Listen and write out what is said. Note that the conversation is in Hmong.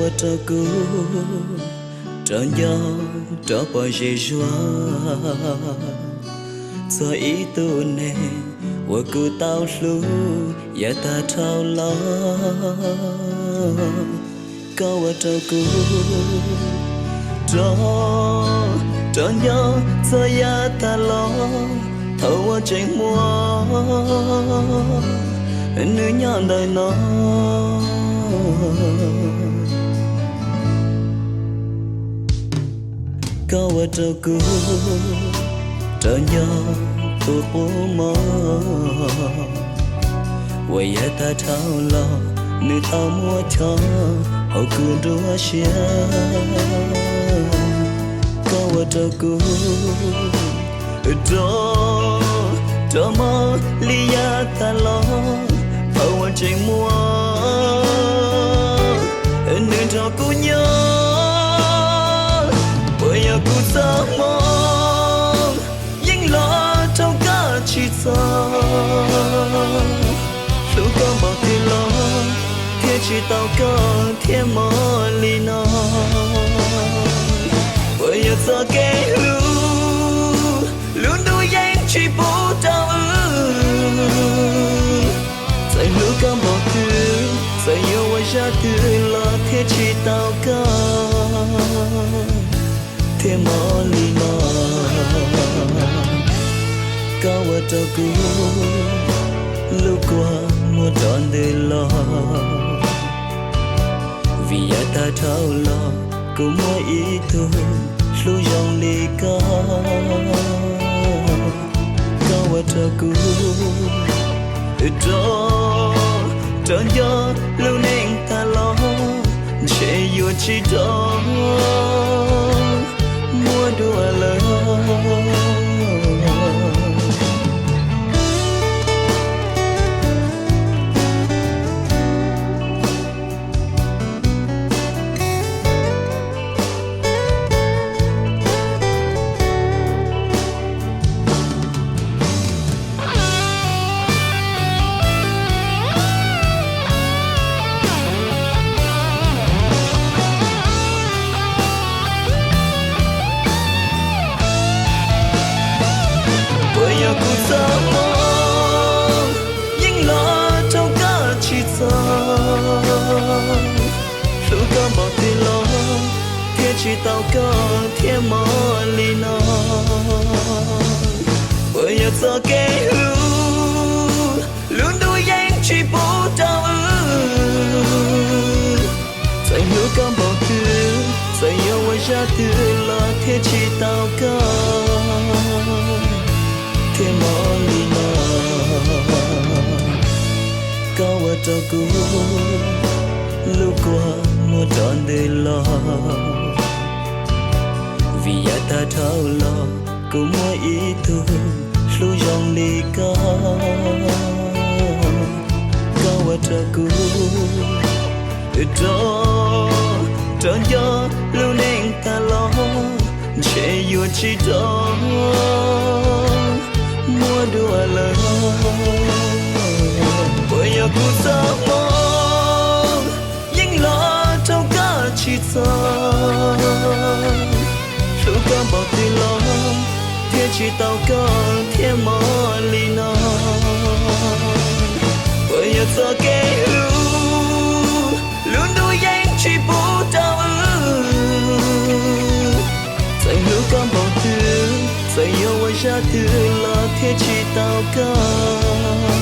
Rau kuv rov nco rov pom zem zuag txog ib tug neeg uas kuv tau hlub yav tag dhau los. Koj ua rau kuv rov, rov nco txog yav tag los thaum uas tseem muaj nws nyob ntawm no. Koj ua rau kuv rov nco tus qub mob uas yav tag dhau los nws tau muab chob hauv kuv nruab siab. Koj ua rau kuv rov, rov mob li yav tag los thaum uas tseem muaj nws nrog kuv nyob. Puas yog kuv txoj hmoo yeej los raug koj tsim txom, hlub koj npaum twg los thiaj tsis tau koj thiab mob li no. Puas yog txoj kev hlub lub ntuj yeej tsis pub rau wb, txawm hlub koj npaum twg, txawm yuav ua zaj twg los thiaj tsis tau koj thiab mob li no. Koj ua rau kuv lub kua muag rov ntws los, vim yav tag dhau los kuv muaj ib tug hlub zoo li koj. Koj ua rau kuv rov, rov nco lub neej tag los ntshe yuav tsis rov muaj dua lawm. Puas yog kuv txoj hmoo yeej los raug koj tsim txom, hlub koj npaum twg los thiaj tsis tau koj thiab mob li no. Puas yog txoj kev hlub lub ntuj yeej tsis pub rau wb, txawm hlub koj npaum twg, txawm yuav ua zaj twg los thiaj tsis tau koj thiab mob li no. Koj ua rau kuv lub kua muag rov ntws los, vim yav tag dhau los kuv muaj ib tug hlub zoo li koj. Koj ua rau kuv rov, rov nco lub neej tag los ntshe yuav tsis rov muaj dua lawm. Puas yog kuv txoj hmoo yeej los raug koj tsim txom, hlub koj npaum twg los thiaj tsis tau koj thiab mob li no. Puas yog txoj kev hlub lub ntuj yeej tsis pub rau wb, txawm hlub koj npaum twg, txawm yuav ua zaj twg los thiaj tsis tau koj